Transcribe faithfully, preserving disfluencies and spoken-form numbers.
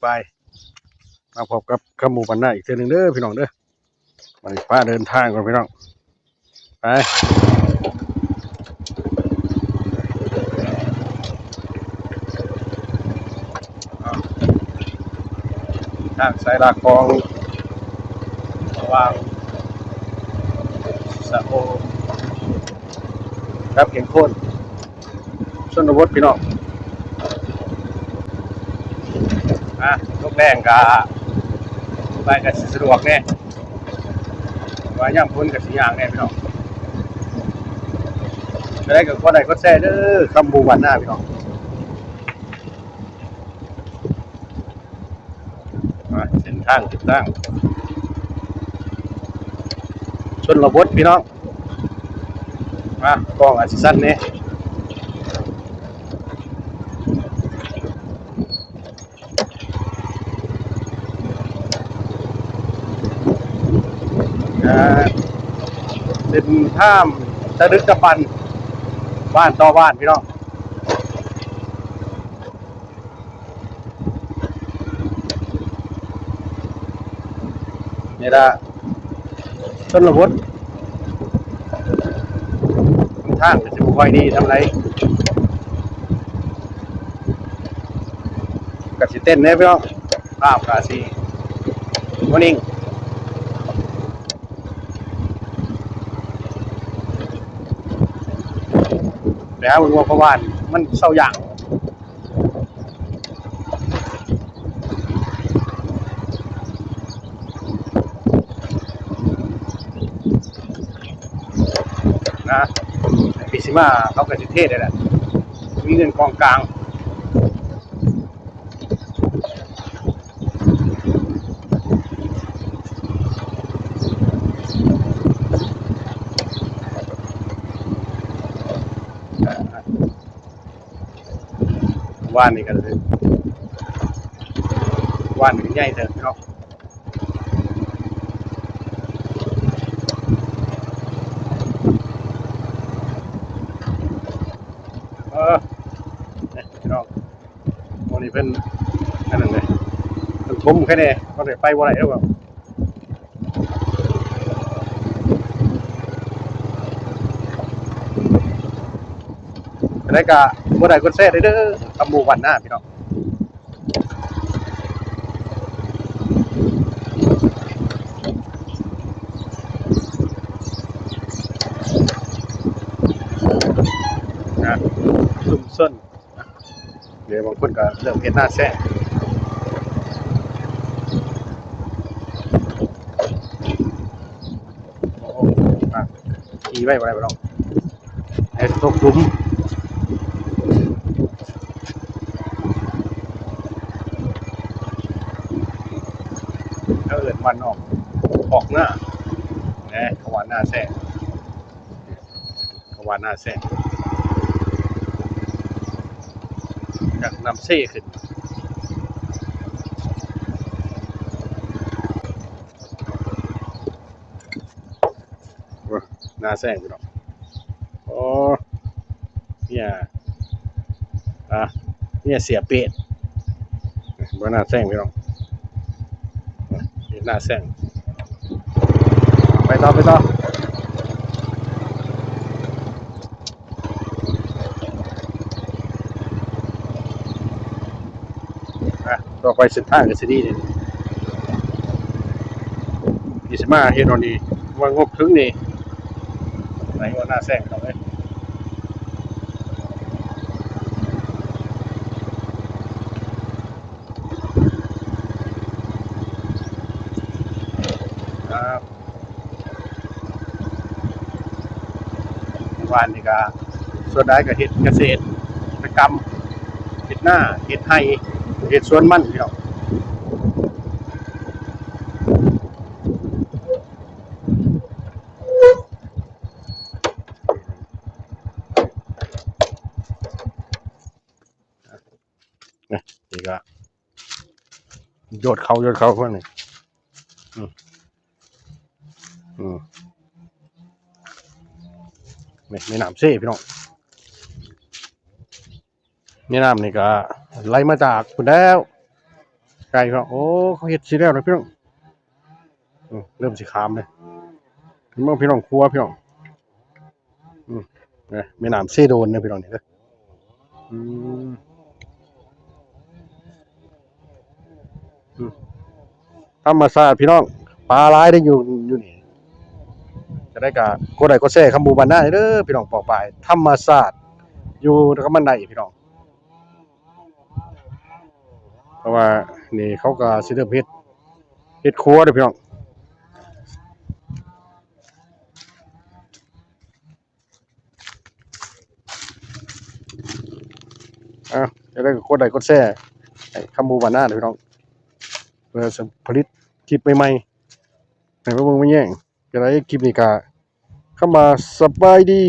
ไป มาพบกับคำหมู่บ้านนาอีกเทื่อหนึ่งเด้อพี่น้องเด้อ วันนี้พาเดินทางก่อนพี่น้อง ไป ทางสายหลักของระหว่างสะโอกับเขียงโคน ชนบทพี่น้อง อ่ะ ตกแรงก็ไปก็สิสะดวกแน่ ว่ายามฝนก็สิยากแน่พี่น้อง จะได้กับคนใดก็แซ่เด้อ คำหมู่บ้านนาพี่น้อง อ่ะ เส้นทาง เส้นทาง ชนบทพี่น้อง มากล้องอาจสิสั้นแน่ อ่า เส้นทางตะลึกตะปัน บ้านต่อบ้านพี่น้อง นี่ละชนบท ทางก็สิบ่ค่อยดีทำไร ก็สิเต้นแน่พี่น้อง ภาพก็สิบ่นิ่ง แต่ว่ามันว่าเพราะว่ามันเศร้าอย่าง นะ ปีสิมาเขาก็สิเทศเลยแหละ มีเงินกองกลาง ว่านนี่ก็เลย ว่านนี่ใหญ่เติบเนาะ เออ เนี่ยพี่น้อง วันนี้เพิ่น อันนั้นเลย เพิ่นผมแค่นี้ ก็เลยไปบ่ได้แล้ว อันนั้นก็บ่ได้กดแชร์เด้อ คำหมู่บ้านนาพี่น้อง นะ ชุมชน เดี๋ยวบางคนก็เริ่มเฮ็ดนาแซง โอ้โห อ่ะ ขี่ไว้บ่ได้บ่ดอก ไอ้ตกหลุม เขาเอิ้นบ้านนอก ออกนา นะ เขาว่านาแซง เขาว่านาแซง จากน้ำเซขึ้น นาแซงพี่น้อง โอ้ เนี่ย อ่ะ เนี่ยเสียเปรต บ่นาแซงพี่น้อง นี่นาแซง ไปต่อ ไปต่อ อ่ะ ต่อไปเส้นทางก็สิดีนี่ ที่สิมาเฮ็ดเอานี่ ว่างบถึงนี่ ไหนว่านาแซงพี่น้องเอ้ย ครับ หมู่บ้านนี่ก็ส่วนใหญ่ก็เฮ็ดเกษตรกรรม เฮ็ดนา เฮ็ดไร่ เฮ็ดสวนมันพี่น้อง นี่ นี่ก็ โยดเขา โยดเขาพวกนี้ อืม อืม นี่ แม่น้ำเซพี่น้อง แม่น้ำนี่ก็ไหลมาจากพุ้นแล้ว ไกลพี่น้อง โอ้ เขาเฮ็ดสิแล้วนะพี่น้อง อืม เริ่มสิขามเลย พี่น้อง พี่น้อง ครัวพี่น้อง อืม เนี่ย แม่น้ำเซโดนเนี่ยพี่น้อง นี่เด้อ อืม อืม ธรรมชาติพี่น้อง ปลาหลายได้อยู่ อยู่นี่ จะได้กะกดไลค์กดแชร์คำบูบานนาเด้อพี่น้อง ปอกปายธรรมชาติ อยู่กับมันได้พี่น้อง เพราะว่านี่เขาก็สิเริ่มเฮ็ด เฮ็ดครัวเด้อพี่น้อง อ่ะ จะได้กดไลค์กดแชร์ให้คำบูบานนาเด้อพี่น้อง เพื่อผลิตคลิปใหม่ๆ ให้พวกมึงมาแย่ง จะได้คลิปนี้กะ คำว่าสบายดี